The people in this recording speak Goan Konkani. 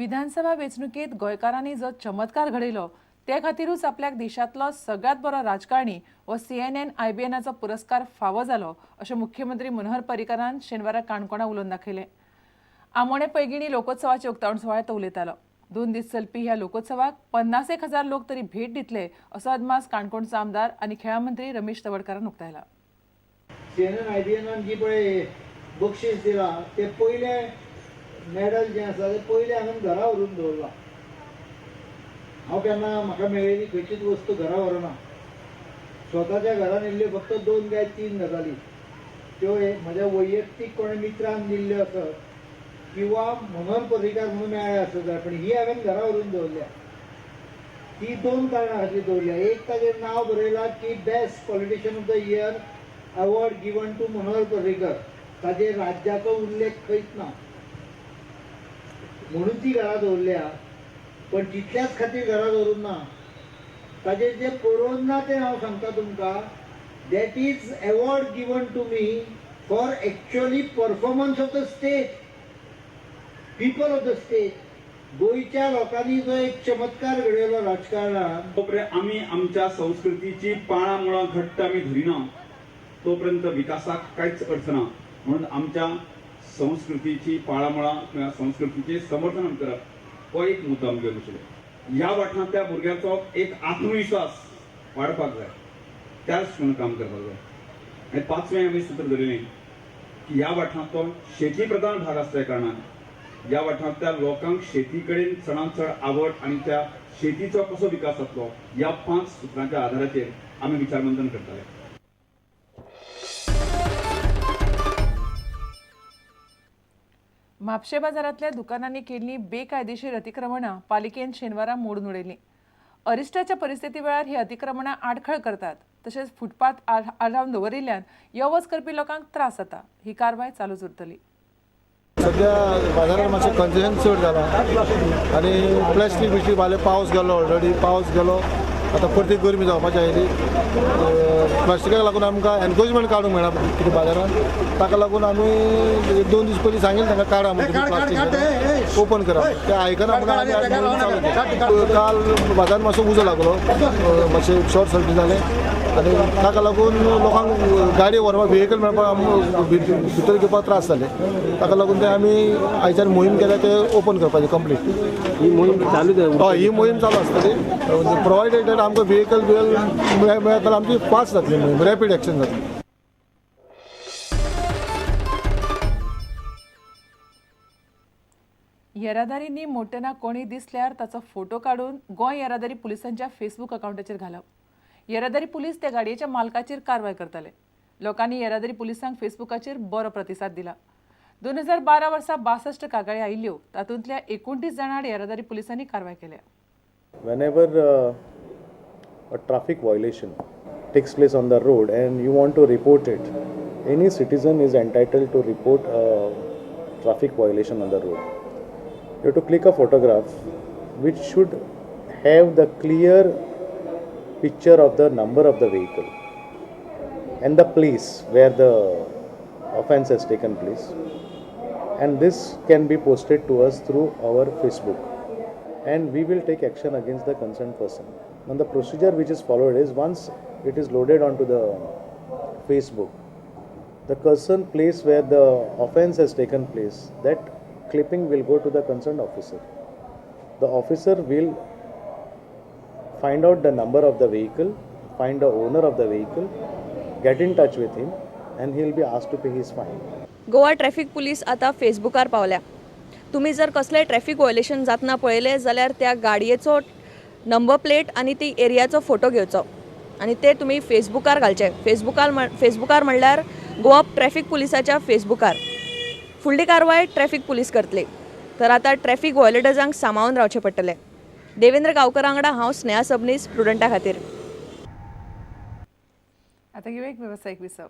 विधानसभा वेंचणुकेंत गोंयकारांनी जो चमत्कार घडयलो ते खातीरूच आपल्याक देशांतलो सगळ्यांत बरो राजकारणी हो CNN IBNाचो पुरस्कार फावो जालो अशें मुख्यमंत्री मनोहर पर्रीकारान शेनवारा काणकोणा उलोवन दाखयलें. आमोणे पैंगिणी लोकोत्सवाचे उक्तावण सुवाळ्यांत तो उलयतालो. 2 दीस चलपी ह्या लोकोत्सवाक 50,000 लोक तरी भेट दितले असो अदमास काणकोणचो आमदार आनी खेळां मंत्री रमेश तवडकारान उक्तायला. CNN IBNान जी पळय बक्षीस दिला ते पयले मेडल जें आसा तें पयलें हांवें घरा व्हरून दवरलां. हांव केन्ना म्हाका मेळिल्ली खंयचीच वस्तू घरा व्हरना. स्वताच्या घरान येयल्ल्यो फक्त 2 काय 3 गजाली, त्यो म्हज्या वैयक्तीक कोणे मित्रान दिल्ल्यो आसत किंवा मनोहर पर्रीकार म्हणून मेळ्ळे आसत जाल्यार, पण ही हांवें घरा व्हरून दवरल्या. ती 2 कारणां खातीर दवरल्या. एक, ताजेर नांव बरयलां की best politician of the year award given to Manohar Parrikar, ताजेर राज्याचो उल्लेख खंयच ना म्हणून ती घरा दवरल्या. पण तितल्याच खातीर घरा दवरून ना, ताजेर जें बरोवन ना तें हांव सांगता तुमकां, that is award given to me for actually performance of the state, people of the state. गोंयच्या लोकांनी जो एक चमत्कार घडयलो राजकारणान, तोपर्यंत आमी आमच्या संस्कृतीची पाळां मुळां घट्ट आमी धरिना तोपर्यंत विकासाक कांयच अर्थ ना. म्हणून आमच्या संस्कृतीची पाळां मुळां किंवा संस्कृतीचें समर्थन करप हो एक मुद्दो आमगेर आशिल्लो. ह्या वाठारांतल्या भुरग्यांचो एक आत्मविश्वास वाडपाक जाय, त्याच म्हणून काम करपाक जाय. आनी 5वें आमी सूत्र धरिल्लें की ह्या वाठारांतलो शेती प्रधान भाग आसल्या कारणान ह्या वाठारांतल्या लोकांक शेती कडेन चडांत चड आवड आनी त्या शेतीचो कसो विकास जातलो ह्या 5 सूत्रांच्या आधाराचेर आमी विचारमंथन करताले. म्हापशें बाजारांतल्या दुकानांनी केल्लीं बेकायदेशीर अतिक्रमणां पालिकेन शेनवारा मोडून उडयलीं. अरिश्टाच्या परिस्थिती वेळार ही अतिक्रमणां आडखळ करतात, तशेंच फुटपाथ आडावन दवरिल्ल्यान यो वच करपी लोकांक त्रास जाता. ही कारवाय चालूच उरतली. सध्या बाजारात मातशें कंजेशन चड जालां आनी प्लास्टीक बिस्टीक भायले पावस गेलो, ऑलरेडी पावस गेलो, आतां परती गरमी जावपाची आयली. प्लास्टिकाक लागून आमकां एनक्रोचमेंट काडूंक मेळना कितें बाजारान, ताका लागून आमी 1-2 दीस पयलीं सांगिल्लें तांकां काडा म्हणून प्लास्टीक ओपन करा, ते आयकना म्हणून आमी चालू केलें. काल बाजारान मातसो उजो लागलो, मातशें शॉर्ट सर्कीट जालें आनी ताका लागून लोकांक गाडी व्हरपाक व्हेकल मेळपाक आमकां भितर घेवपाक त्रास जाले. ताका लागून ते आमी आयच्यान मोहीम केल्या ते ओपन करपाची कंप्लीट. ही मोहीम चालू? हय, ही मोहीम चालू आसतली. प्रोवायडेड that आमकां व्हेकल बिकल मेळत जाल्यार आमची फास्ट जातली मोहीम, रॅपीड एक्शन जातली. येरादारी नेम मोडटना कोणी दिसल्यार ताचो फोटो काडून गोंय येरादारी पुलिसांच्या फेसबूक अकावंटाचेर घालप. येरादारी पुलीस त्या गाडयेच्या मालकाचेर कारवाय करताले. लोकांनी येरादारी पुलिसांक फेसबुकाचेर बरो प्रतिसाद दिला. 2012 वर्सा 62 कागाळी आयिल्ल्यो, तातूंतल्या 29 जाणां आड येरादारी पुलिसांनी कारवाय केल्या. Whenever a traffic violation takes place on the road and you want to report it, any citizen is entitled to report a traffic violation on the road. You have to click a photograph which should have the clear picture of the number of the vehicle and the place where the offense has taken place, and this can be posted to us through our Facebook, and we will take action against the concerned person. Now the procedure which is followed is, once it is loaded onto the Facebook, the concerned place where the offense has taken place, that clipping will go to the concerned officer. The officer will find out the number of the vehicle, find the owner of the vehicle, get in touch with him, and he will be asked to pay his fine. Goa traffic police आता फेसबुकार पावल्या. तुम्ही जर कसलें ट्रॅफिक व्हायलेशन जातना पळयलें जाल्यार त्या गाडयेचो नंबर प्लेट आनी ती एरियाचो फोटो घेवचो आनी ते तुमी फेसबुकार घालचे. फेसबुकार म्हणल्यार गोवा ट्रॅफिक पुलिसाच्या फेसबुकार. फुडली कारवाय ट्रॅफिक पुलीस करतली. तर आतां ट्रॅफिक व्हायलेटर्सांक सांबाळून रावचें पडटलें. देवेंद्र गांवकर वांगडा हांव स्नेहा सबनीस, प्रुडंटा खातीर. आतां घेवया एक वेवसायीक विसव.